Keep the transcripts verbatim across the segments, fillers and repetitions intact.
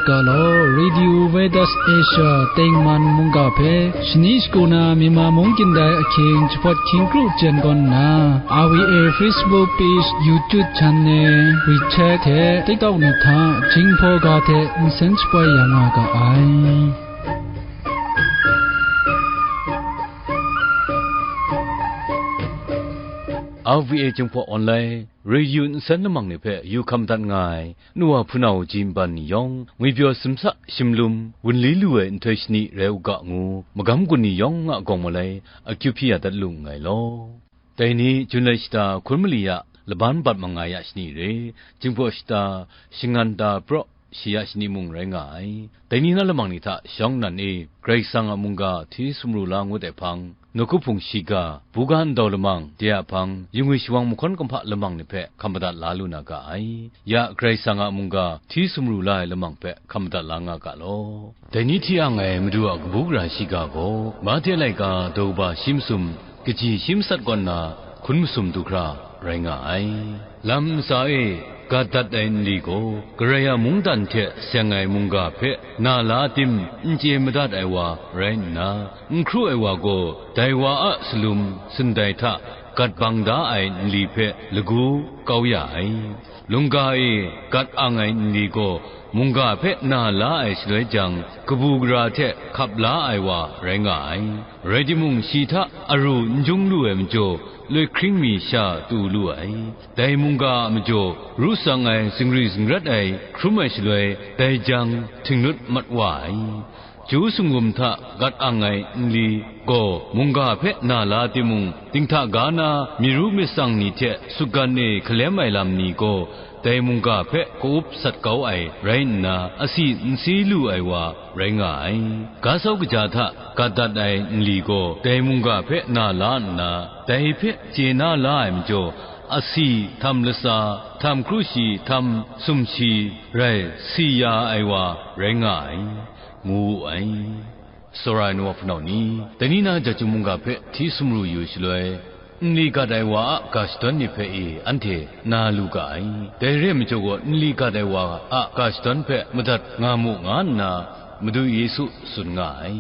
Galaw, Radio Veritas Asia tengman mungga hpe shani shagu na Myanmar mung kyindai ahkying jahpawt hkying kru jen gawn nna, R V A Facebook page, YouTube channel, WeChat hte TikTok ni hta Jinghpaw ga hte nsen shapoi ya nga ga ai. R V A Jinghpaw Online Radio nsen lamang ni hpe yu hkam dat nga ai, nu wa hpunau ji nban ni yawng, ngwipyaw simsa shimlum wunli lu ai nhtoi shani rai u ga ngu, magam gun ni yawng a gawng malai akyu hpyi ya dat lu nngai law. Dai ni, Jun lai shata hkun mali a laban bat mangai a shani re, Jinghpaw shata shangan da praw shi a shani mung rai nga ai. Dai ni na lamang ni hta shawng nnan e, Karai Kasang a mungga hti sumru la ngut ai hpang, nawku hpung shiga, buga ndau lamang, de a hpang, yingwi shawang mahkawn kumhpa lamang ni hpe hkam madat la lu na ga ai. Ya Karai Kasang a mungga hti sumru la ai lamang hpe hkam madat la nga ga law. Dai ni hti ang ai Madu a kabu gara shiga gaw, Mahte laika daw kaba shi masum, kaji shi masat kawn na hkun masum du hkra rai nga ai. Lam ntsa e gat dat ai nli gaw, Karai a mungdan hte seng ai mungga hpe na la tim n chye madat ai wa rai nna, n hkru ai wa gaw, dai wa a salum sindai hta gat bang da ai nli hpe lagu kau ya ai. Lungga e gat ang ai nli gaw, mungga hpe na la ai shaloi jang, kabu gara hte hkap la ai wa rai nga ai. Rai timung, shi hta aru n jung lu ai majaw, loi hkring mi sha tu lu ai. Dai mungga a majaw, ru tsang ai, zingri zingrat ai, hkrum ai shaloi, dai jang, htinglut mat wa ai. Ju sungwum hta gat ang ai nli gaw, mungga hpe na la timung, dinghta ga na, myi ru myit tsang ni hte sutgan e hkalem ai lam ni gaw, dai mungga hpe ka-up sat kau ai rai nna, asi n si lu ai wa rai nga ai. Ga sau kaja hta gat dat ai nli gaw, dai mungga hpe na la nna, dai hpe chye na la ai majaw, asi, htam latsa, htam hkru shi, htam sumshi rai si ya ai wa rai nga ai, ngu wu ai. Tsawra ai nu wa hpunau ni, dai ni na Jahtum mungga hpe hti sumru yu shaloi, nli gat ai wa a ga shadawn ni hpe e anhte na lu ga ai. Dai re ai majaw gaw, nli gat ai wa a ga shadawn hpe madat nga mu, nga nna Madu Yesu tsun nga ai.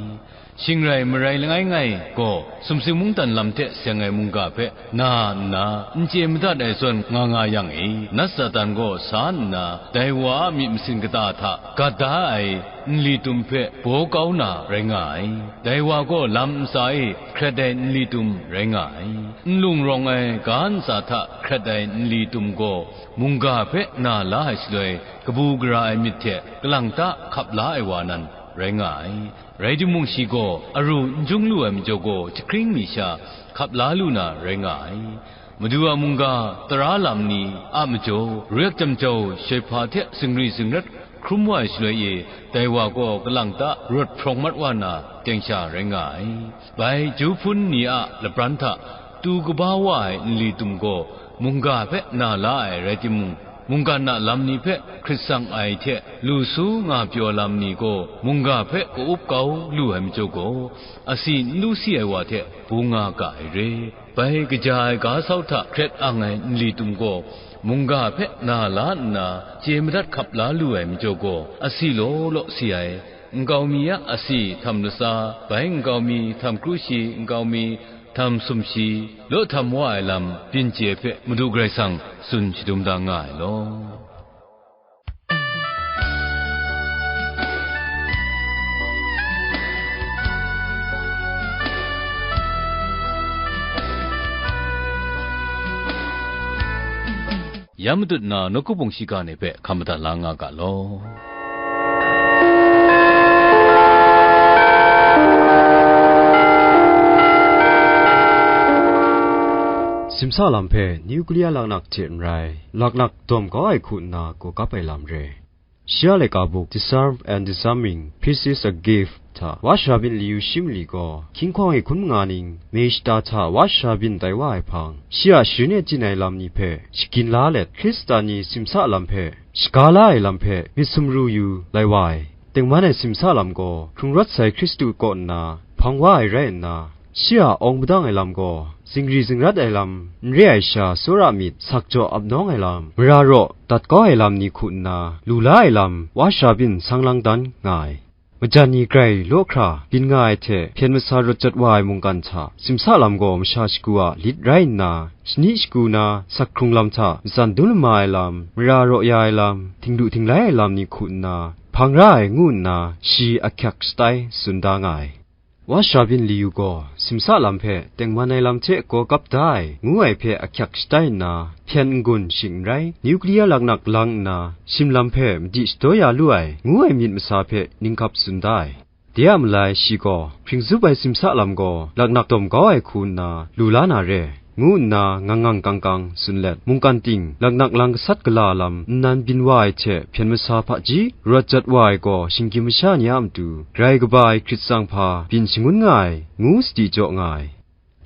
Shing rai marai langai ngai gaw, sumsing mungdan lam hte seng ai mungga hpe na nna, n chye madat ai zawn nga nga yang e, nat Satan gaw sa nna, dai wa a myit masin kata hta gat da ai nli tum hpe baw kau na rai nga ai. Dai wa gaw lam ntsa e hkret ai nli tum rai nga ai. Nlung rawng ai ga ntsa hta hkret ai nli tum gaw, mungga hpe na la ai shaloi, kabu gara ai myit hte kalang ta hkap la ai wa nan rai nga ai. Rai timung, shi gaw aru n jung lu ai majaw gaw, jahkring mi sha hkap la lu na rai nga ai. Madu a mungga tara lam ni a majaw, ruyat jam jau shoi hpa hte zingri zingrat hkrum wa ai shaloi e, dai wa gaw kalang ta rawt hprawng mat wa na teng sha rai nga ai. Bai ju hpun ni a lapran hta tu kaba wa ai nli tum gaw, mungga hpe na la ai rai timung, mungkan a lam ni hpe hkrit tsang ai hte lu su nga pyaw lam ni gaw, mungga hpe ka-up kau lu ai majaw gaw, asi n lu si ai wa hte bung nga ga ai re. Bai kaja ai ga sau hta hkret ang ai nli tum gaw, mungga hpe na la nna chye madat hkap la lu ai majaw gaw, asi law law si ai, nkau mi a asi htam latsa, bai nkau mi htam kru shi, nkau mi htam sumshi, law htam wa ai lam byin chye hpe Madu Karai Kasang tsun shadum da nga ai law. Ya matut na nawku bung shiga ni hpe hkam madat la nga ga law. Simsa lam hpe nuclear laknak hte n rai, laknak dawm kau ai hku nna gaw kap ai lam re. Shi a laika buk Disarm and Disarming, Peace is a Gift hta wa sara byin layu shi mali gaw, hkying hkawng e hkun manga ning, mei shata hta wa sara byin tai wa ai hpang, shi a sharin e chyin ai lam ni hpe shagin la let, Hkristan ni simsa lam hpe shaga la ai lam hpe myit sumru yu lai wa ai. Tengman ai simsa lam gaw hkrung rawt sai Hkristu kaw nna hpang wa ai rai nna, shi a awng padang ai lam gaw Zingri zingrat ai lam, n re ai sha tsawra myit sakjaw ap nawng ai lam, mara raw dat kau ai lam ni hku nna, lu la ai lam, wa sara byin sang lang dan nga ai. Majan ni grai law hkra byin nga ai hte hpyen masa rawt jat wa ai mungkan hta simsa lam gaw masha shagu a lit rai nna, shani shagu na sak hkrung lam hta matsan dum lama ai lam, mara raw ya ai lam, htinglu htinglai ai lam ni hku nna hpang ra ai ngu nna, shi ahkyak shatai tsun da nga ai. Wa sara byin liyu gaw simsa lam hpe tengman ai lam hte gaw kap da ai, ngu ai hpe ahkyak shatai nna, hpyen n-gun shing n rai, nuclear laknak lang nna, shim lam hpe madi shadaw ya lu ai, ngu ai myit masa hpe ninghkap tsun da ai. De a malai shi gaw, hpring zup ai simsa lam gaw laknak dawm kau ai hku nna lu la na re, ngu nna ngang ngang kang kang tsun let, mungkan ting laknak lang gasat gala lam nnan byin wa ai hte hpyen masa hpaji rawt jat wa ai gaw, shinggyim masha ni a matu grai kaba ai hkrit tsang hpa byin shangun nga ai, ngu sadi jaw nga ai.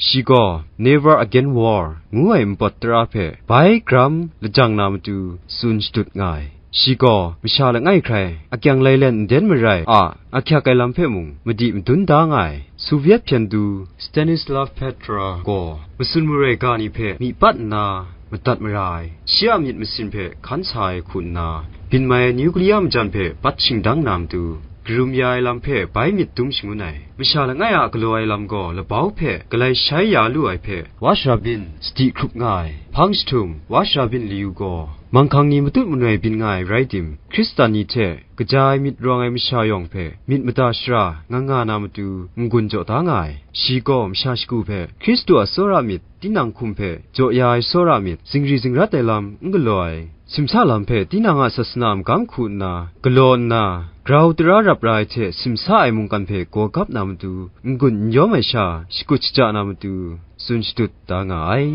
Shi gaw Never Again War ngu ai npawt tara hpe bai gram lajang na matu tsun shadut nga ai. Shi gaw masha langai hkrai akyang lailen nden marai a ahkyak ai lam hpe mung madi madun da nga ai. Soviet hpyen du Stanislav Petrov gaw matsun marai ga ni hpe myi pat nna madat mara ai, shi a myit masin hpe hkan sa ai hku nna, byin mai ai nuclear majan hpe bat shingdang na matu, karum ya ai lam hpe bai myit dum shangun ai, masha langai a galaw ai lam gaw labau hpe galai shai ya lu ai hpe, wa sara byin sadi hkrup nga ai. Hpang jahtum, wa sara byin liyu gaw, manghkang ni matut manoi byin nga ai rai tim, Hkristan ni hte kaja ai myit rawng ai masha yawng hpe myit mada shara nga nga na matu n-gun jaw da nga ai. Shi gaw masha shagu hpe Hkristu a tsawra myit, tinang hkum hpe jaw ya ai tsawra myit, zingri zingrat ai lam n galaw ai, simsa lam hpe tinang a sasana magam hku nna galaw nna, grau tara rap ra ai hte simsa ai mungkan hpe gaw gap na matu, n-gun n yawm ai sha shakut shaja na matu, tsun shadut da nga ai.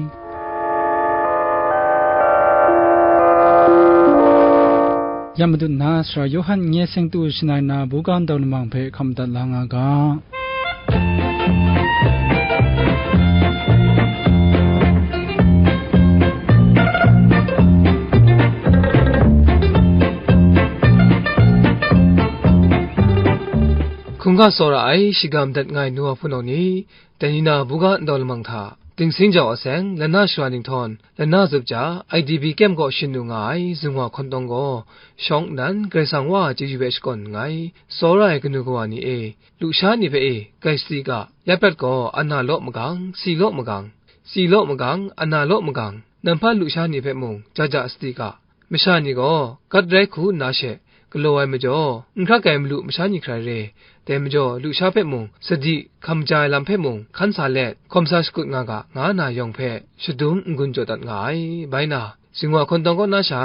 Ya matut na, Sara Yawhan nye seng tu shangai na buga ndau lamang hpe hkam dat la nga ga. Hkungga tsawra ai, shigam dat nga ai nu wa hpunau ni, dai ni na buga ndau lamang hta, dingsing jau a seng, lana shara ninghtawng, lana zup ja, I D P kyem kaw shin lu nga ai, zingwa hkawntawng gaw, shawng nnan Karai Kasang Wa a chyeju hpe shakawn nngai, tsawra ai kanu kawa ni e, lusha ni hpe e, grai sadi ga, ya prat gaw, ana law magang, si law magang, si law magang, ana law magang, nan hpa lusha ni hpe mung, ja ja sadi ga, masha ni gaw gat rai hku nna she galaw ai majaw, n hkrak ai malu masha ni hkrai re, dai majaw, lusha hpe mung, sadi hkam ja ai lam hpe mung, hkan sa let, hkawm sa shakut nga ga, nga na yawng hpe shadum n-gun jaw dat nga ai. Bai na, zingwa hkawntawng kaw na sha,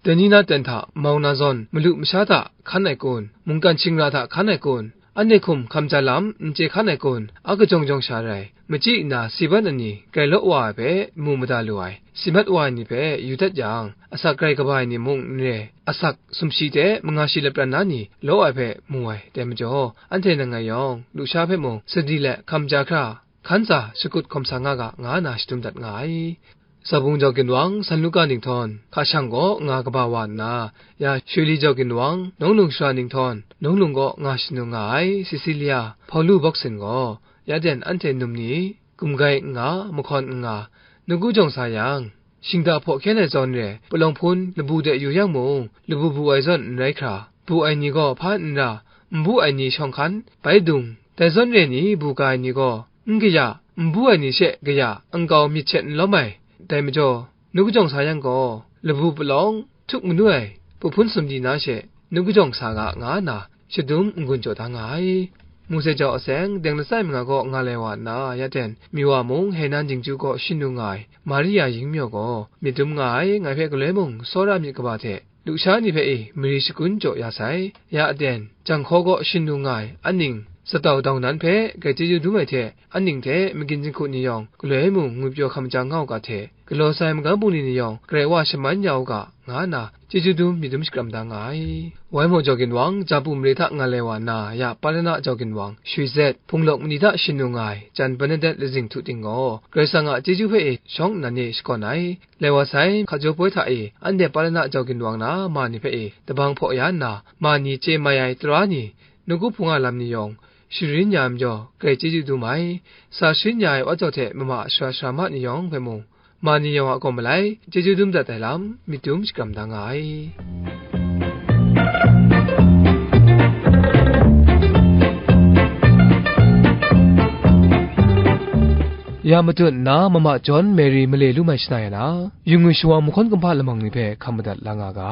dai ni na ten hta mau na zawn, malu masha hta hkan ai kun, mungkan shingra hta hkan ai kun, anhte hkum hkam ja lam n chye hkan ai kun, a kajawng jawng sha rai, machyi nna si ban ai ni grai law wa ai hpe mu mada lu ai, si mat wa ai ni hpe yu dat yang, asak grai kaba ai ni mung n re, asak sumshi hte manga shi lapran na ni law ai hpe mu ai, dai majaw, anhte nangai yawng, lusha hpe mung sadi let hkam ja hkra, hkan sa shakut hkawm sa nga ga, nga na shadum dat nga ai. Zabung jau ginwang, San Luka ninghtawng, hka shang gaw nga kaba wa nna, ya Shawli jau ginwang, nawng lung shara ninghtawng, nawng lung gaw nga shanu nga ai, Sisilia, Hpawlu bawk sin gaw, ya den anhte num ni, gumgai n nga, mahkawn n nga, nawku jawng sa yang, shingda hpaw hkyen ai zawn re, palawng hpun labu de yu yang mung, labu bu ai zawn n rai hkra, bu ai ni gaw hpa n ra, n bu ai ni shawng hkan, bai dung, dai zawn re ni bu ga ai ni gaw, n kaya, n bu ai ni she kaya, nkau myit hte n lawm ai. Dai majaw, nawku jawng sa yang gaw, labu palawng, htuk manu ai, pu hpun sumdi na she, nawku jawng sa ga, nga nna, shadum n-gun jaw da nga ai. Mose jau a seng, deng latsai manga kaw nga lai wa nna, ya ten, mi wa mung, Henan dingju kaw shin lu nga ai, Maria ying maw gaw, myit dum nga ai, ngai hpe galoi mung, tsawra myit kaba hte, lusha ni hpe e mari shagun jaw ya sai. Ya aten, janghkaw kaw shin lu nga ai aning, satau dau nan hpe grai chyeju dum ai hte, aning hte magyin jinghku ni yawng galoi mung ngwi pyaw hkam ja nga u ga hte, galaw sai magam bungli ni yawng Karai Wa shaman ya u ga, nga nna chyeju dum myit dum shakram da nga ai. Waimaw jau ginwang, Japu mare hta nga lai wa nna, ya Palana jau ginwang, Shwi Zet, Hpunglawk mali hta shin lu nga ai, Jan Bernadet lazing htu ting gaw, Karai Kasang a chyeju hpe e shawng nnan e shakawn ai. Lai wa sai, hkat jaw poi hta e, anhte Palana jau ginwang na ma ni hpe e, dabang hpaw ya nna, ma ni chye mai ai tara ni, nawku hpung a lam ni yawng, sharin ya ai majaw, grai chyeju dum ai, sa sharin ya ai wa jau hte mama sara sara ma ni yawng hpe mung, ma ni yawng a gaw malai, chyeju dum dat ai lam, myit dum shakram da nga ai. Ya matut nna, mama John Mary male lu mai shana ya na, yu ngwi shawa mahkawn kumhpa lamang ni hpe hkam madat la nga ga.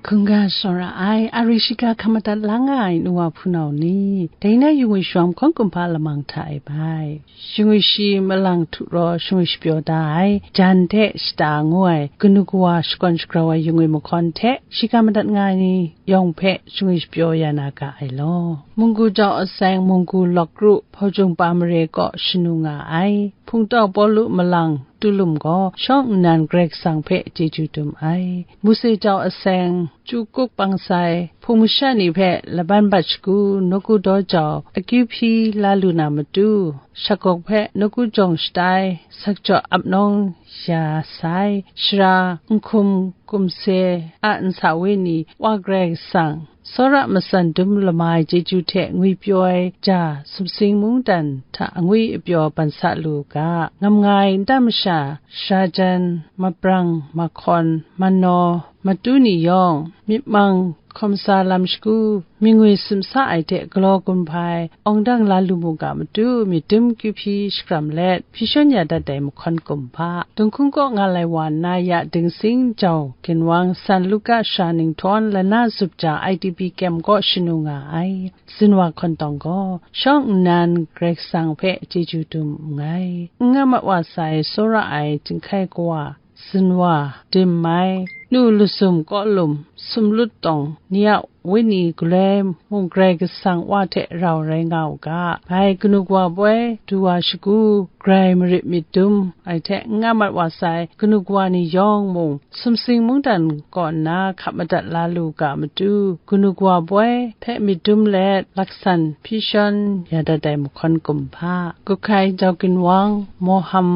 Hkungga shawng ra ai, a ri shiga hkam madat la nga ai nu wa hpunau ni, dai na yu ngwi shawa mahkawn kumhpa lamang hta e bai. Shingwi shi malang htu raw shingwi shapyaw da ai, jan hte shata ngu ai, kanu kawa shakawn shagrau ai yu ngwi mahkawn hte, shiga madat nga ai ni yawng hpe shingwi shapyaw ya na ga ai law. Munggu jau aseng, munggu lawk ru, hpaujung pa mare kaw shanu nga ai, hpungtau Pawlu malang tulum gaw shawng nnan Karai Kasang hpe chyeju dum ai. Mose jau aseng, chyu kuk pangsai, hpung masha ni hpe laban bat shagu, nawku daw jau, akyu hpyi la lu na matu, shakgawk hpe nawku jawng shatai, sakjaw ap nawng ya sai, shara, nhkum kumse a nsa we ni, Wa Karai Kasang, tsawra matsan dum lama ai chyeju hte ngwipyaw ai ja, sumsing mungdan hta angwi apyaw ban sa lu u ga, ngam nga ai nta masha, shara jan, maprang, mahkawn, manaw, matu ni yawng, myit mang, hkawm sa lam shagu, mi ngwi simsa ai hte galaw gun hpai, awng dang la lu mu ga matu, myit dum kyu hpyi shakram let, hpyi shawn ya dat ai mahkawn kumhpa, Dunghkung kaw nga lai wa nna ya dingsing jau ginwang, San Luka sara ninghtawn lana zup ja I D P kyem kaw shanu nga ai, zinwa hkawn tawng gaw, shawng nnan Karai Kasang hpe chyeju dum nngai. N nga mat wa sai, tsawra ai, chyinghkai kawa, zinwa, dim mai, nu lusum kawlum, sumlut tawng ni a wenyi galoi mung Karai Kasang Wa hte rau rai nga u ga, bai kanu kawa poi du wa shagu, grai marit myit dum ai hte n nga mat wa sai, kanu kawa ni yawng mung, sumsing mungdan kaw nna hkap madat la lu ga matu, kanu kawa poi hpe myit dum let, laksan hpyi shawn ya dat ai mahkawn kumhpa, Kuhkai jau ginwang, Moham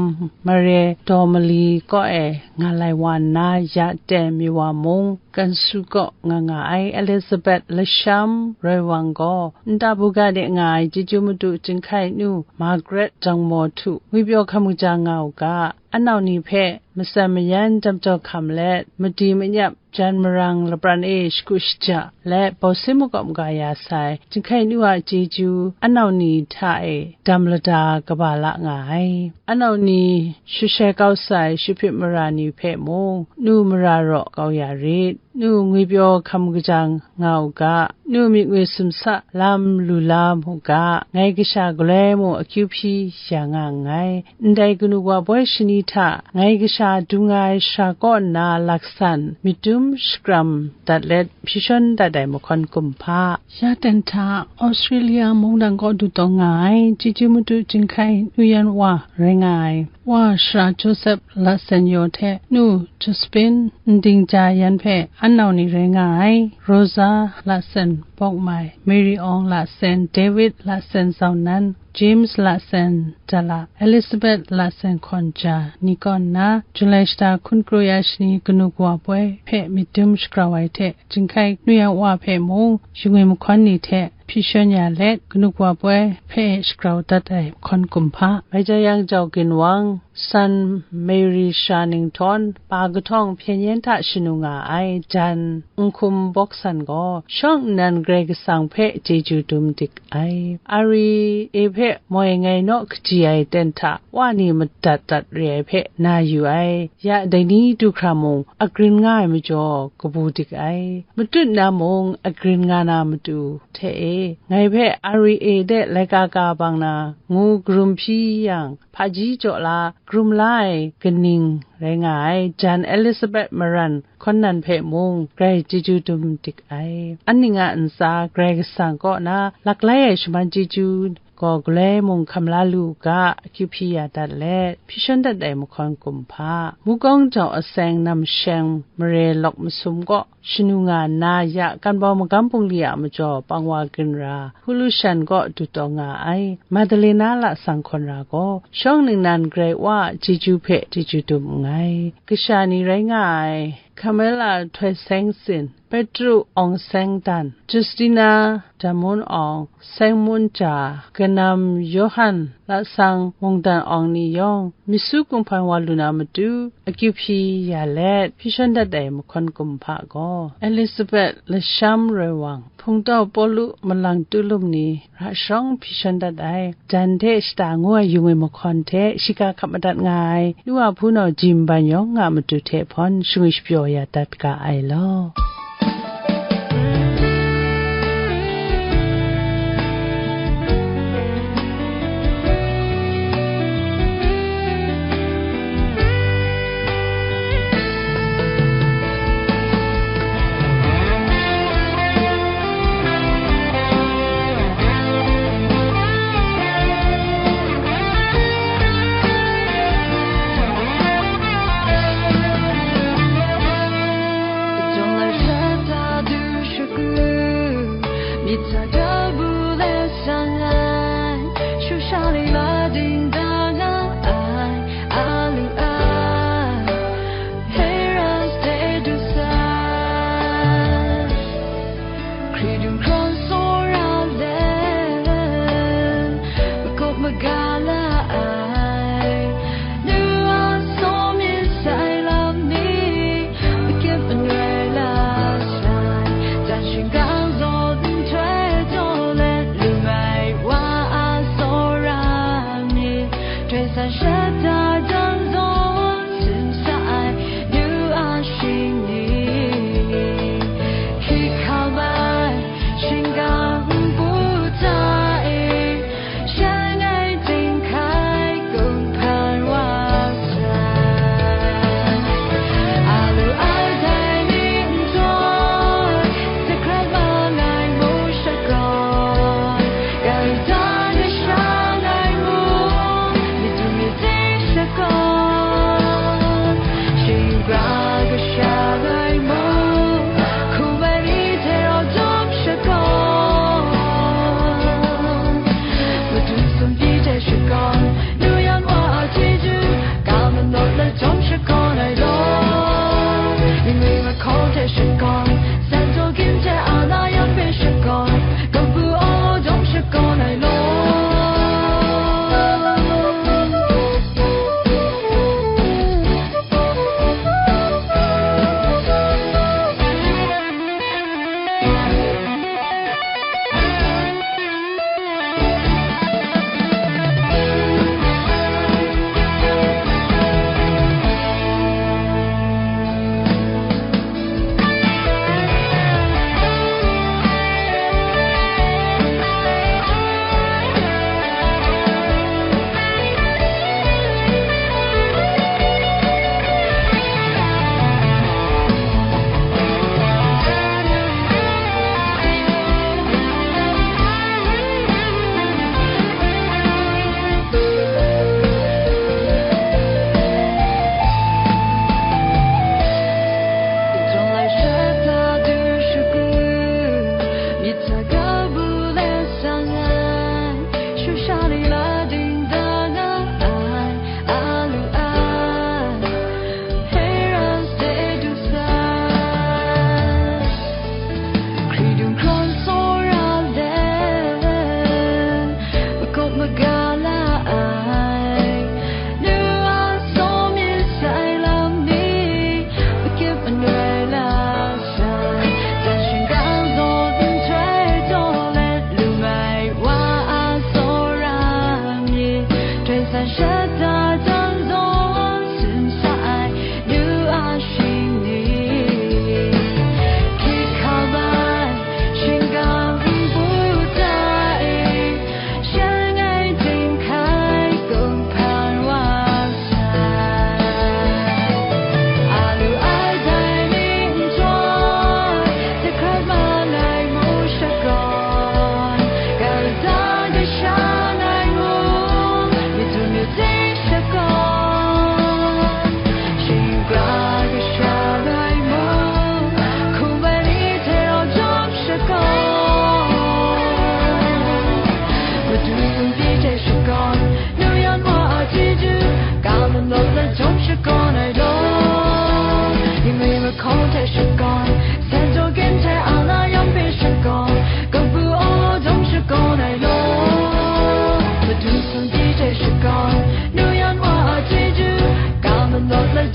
mare daw mali kaw e nga lai wa nna, ya ten mi wa mung, Kansu kaw nga nga ai, Elizabeth lasham roi wang gaw, nta buga de nga ai chyeju madu chyinghkai nu Margaret jangmaw htu ngwipyaw hkam kaja nga u ga, anau ni hpe matsan mayan jam jaw hkam let, madi manyap jan marang lapran e shagu shaja let, bawsin makawp maga ya sai, chyinghkai nu a chyeju anau ni hta e dam lada kaba la nga ai. Anau ni shut shai kau sai, shahpit mara ni hpe mung, nu mara raw kau ya rit, nu ngwipyaw hkam kaja nga u ga, nu myit ngwi simsa lam lu la mu ga, ngai kasha galoi mung akyu hpyi ya nga nngai. Ndai kanu wa poi shani hta ngai kasha dung ai shara kaw nna laksan myit dum shakram dat let hpyi shawn dat ai mahkawn kumhpa, ya ten hta Australia mungdan kaw du taw nga ai, chyeju madu chyinghkai nu yan wa rai nga ai, Wa shara Joseph Latsen yaw hte nu Josephine ndingja yan hpe anau ni rai nga ai, Rosa Latsen Bawkmai, Mary Ong Latsen, David Latsen Zaunan, James Latsen Dala, Elizabeth Latsen Hkawnja ni kaw nna, July shata hkun kru ya shani kanu kawa poi hpe myit dum shagrau ai hte, chyinghkai nu yan wa hpe mung, yu ngwi mahkawn ni hte hpyi shawn ya let, kanu kawa poi hpe shagrau dat ai mahkawn kumhpa, Maija Yang jau ginwang, San Mary sara ninghtawn, pa kahtawng hpyen yen hta shanu nga ai jan nhkum bawk san gaw, shawng nnan Karai Kasang hpe chyeju dum dik ai. Ari e hpe moi ngai naw kaji ai ten hta wa ni madat dat re ai hpe na yu ai. Ya dai ni du hkra mung, agrin nga ai majaw kabu dik ai. Matut na mung, agrin nga na matu hte e, ngai hpe ari e de laika ka bang na, ngu karum hpyi yang, hpaji jaw la, karum la ai kaning rai nga ai, jan Elizabeth maran hkawn nan hpe mung, grai chyeju dum dik ai. Aning a ntsa Karai Kasang kaw na laklai ai shaman chyeju gaw galoi mung hkam la lu u ga, akyu hpyi ya dat let, hpyi shawn dat ai mahkawn kumhpa, Mukawng jau aseng namsheng mare lawk masum kaw shanu nga nna, ya kan bau magam bungli a majaw pang wa ginra, hku lu shan kaw du taw nga ai, Madalena lasang hkawn ra gaw, shawng ningnan Karai Wa a chyeju hpe chyeju dum nngai. Kasha ni rai nga ai, Carmela Htoi Seng Sin, Petru Awng Seng Dan, Justina Damun Awng, Seng Mun Ja, Kanam Yawhan, Lasang Mungdan Awng ni yawng, Misu Kunghpan wa lu na matu, akyu hpyi ya let, hpyi shawn dat ai mahkawn kumhpa gaw, Elizabeth Lasham Roi Wang, Hpungtau Pawlu Malang Tulum ni, ra sharawng hpyi shawn dat ai, jan hte shata ngu ai yung ai mahkawn hte shiga hkap madat nga ai, nu wa hpunau Jim Ban yawng a matu hte hpawn shangwi shapyaw ya dat ga ai law.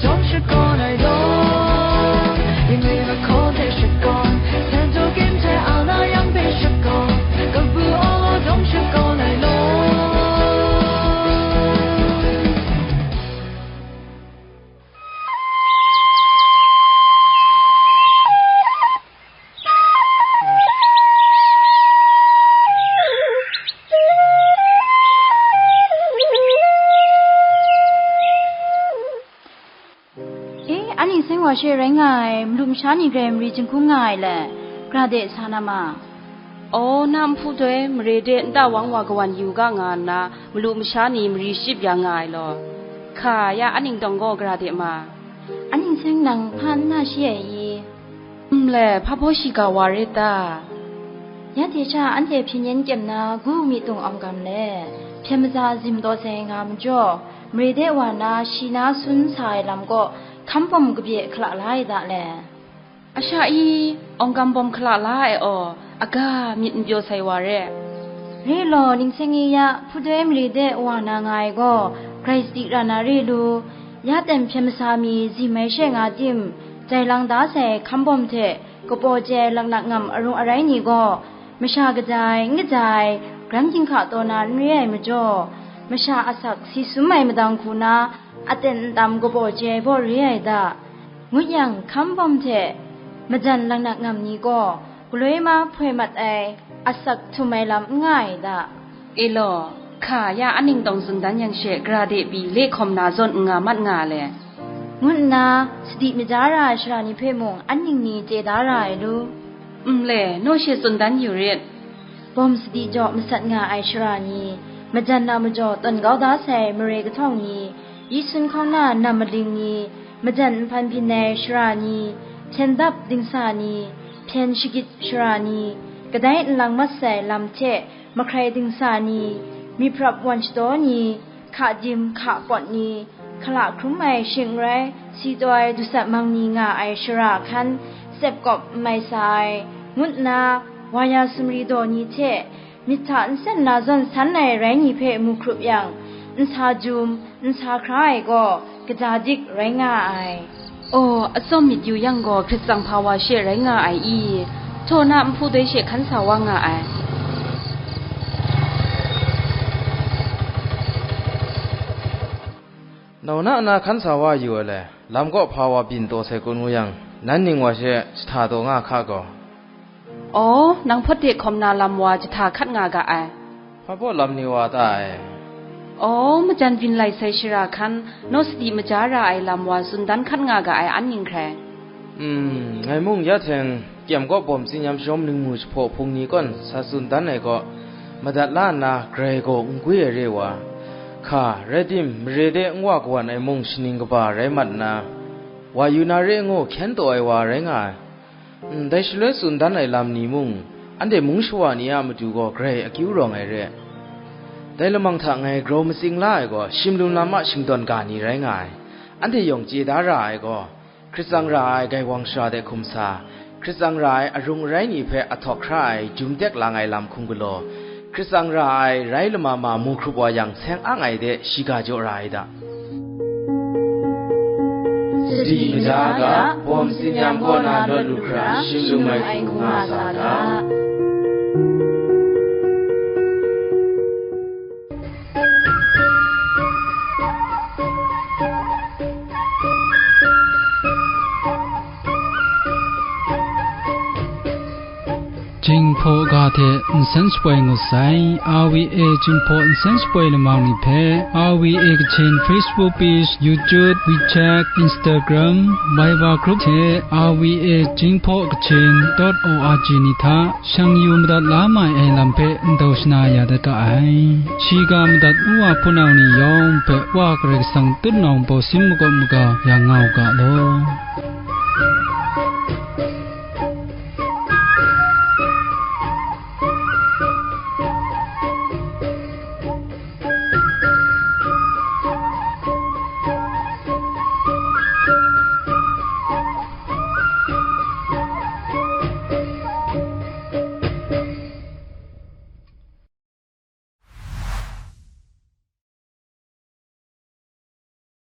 Jawm shakawn ai law, ring ring lahkawng hte shakawn, hten jaw ginhte a na yang hpe shakawn, kabu awng aw jawm shakawn ai law. E, anhte seng wa she rai nga ai, malu masha ni grai mari jinghkung nga ai le, gara de sa na ma. Aw, na nhpu doi mare de nta wang wa kawan yu ga nga nna, malu masha ni mari shachyip ya nga ai law. Hka, ya anhte dawng gaw gara de ma. Anhte seng nang hpa n na shi ai i? Nle, hpa baw shiga wa rit ta? Ya hte sha anhte hpyen yen kyem na gu mi tung awng gam le, hpyen maza zim taw sai nga majaw, mare de wa na shi na sun sa ai lam kaw hkam bawm kabye hkala la ai da le. A sha i, awng gam bawm hkala la ai aw, aga myit n pyaw sai wa re. Re law, ning seng i ya, hpudoi mare de wa na nga ai gaw, grai sadi ra na re lu, ya ten hpyen masa mi zim ai she nga tim, jai lang da sai hkam bawm hte, kapaw chye ai laknak ngam arung arai ni gaw, masha kaja ai, n kaja ai, gran ginhka taw na n re ai majaw, masha asak si sum ai madang hku na, aten ntam kapaw chye ai baw re ai da, ngut yang, hkam bawm hte majan laknak ngam ni gaw, galoi ma hpoi mat ai, asak htum ai lam n nga ai da. E law, hka, ya anhte tawng tsun dan yang she, gara de pyi le hkawm na zawn n nga mat nga le, ngut nna, sadi maja ra ai sara ni hpe mung anhte ni chye da ra ai lu? Nle, naw she tsun dan yu rit. Bawm sadi jaw masat nga ai sara ni, majan na majaw tawn kau da sai mare kahtawng ni, yi sun hkawng na nam maling ni, majan nhpan byin ai sara ni, hpyen dap dingsa ni, hpyen shagit sara ni, kadai nlang mat sai lam hte mahkrai dingsa ni, myit prap wan shadaw ni, hka dim hka pawt ni, hkala hkrum ai shing n rai, si taw ai dusat mang ni nga ai sara hkan, tsep kawp n mai sa ai, ngut nna, wa ya sumri daw ni hte, myit hta nsen na zawn san ai rai ni hpe mu hkrup yang, nsa jum, nsa hkra ai gaw, kaja dik rai nga ai. Aw, atsawm myit yu yang gaw, hkrit tsang hpa wa she rai nga ai i? Htaw na nhpu doi she hkan sa wa nga ai. Nau na na hkan sa wa yu ai le, lam kaw hpa wa byin taw sai kun ngu yang, nan ning wa she jahta taw nga hka gaw. Aw, nang hpawt de hkawm na lam wa jahta hkat nga ga ai. Hpa baw lam ni wa ta ai? Aw, majan byin lai sai shara hkan, naw sadi maja ra ai lam wa tsun dan hkat nga ga ai an ning hkrai. Hmm, ngai mung ya hteng, kyem kaw bawm tsinyam shawm ningmu jahpaw hpung ni kawn sa tsun dan ai kaw, madat la nna grai gaw n gwi ai re wa, hka, rai tim, mare de n wa kawan ai mung shaning kaba rai mat nna, wa yu na re ngu hkyen taw ai wa rai nga ai. Ndai shaloi tsun dan ai lam ni mung, anhte mung shawa ni a matu gaw grai akyu rawng ai re. Dai lamang hta ngai grau matsing la ai gaw, shim lum lam a shingtawn ga ni rai nga ai. Anhte yawng chye da ra ai gaw, hkrit tsang ra ai gaiwang shara de hkum sa, hkrit tsang ra ai arung arai ni hpe ahtawk hkra ai jum tek lang ai lam hkum galaw, hkrit tsang ra ai rai lama ma mu hkrup wa yang, seng ang ai de shiga jaw ra ai da. Sadi maja ga, bawm tsinyam kaw na lawt lu hkra, shim lum ai hku nga sa ga. Jinghpaw ga hte nsen shapoi ngut sai, R V A Jinghpaw nsen shapoi lamang ni hpe, R V A Kachin Facebook page, YouTube, WeChat, Instagram, Viber group hte R V A Jinghpaw Kachin dot O R G ni hta shang yu madat la mai ai lam hpe ndau shana ya dat ga ai. Shiga madat u wa hpunau ni yawng hpe Wa Karai Kasang tutnawng bawsin makawp maga ya nga u ga law.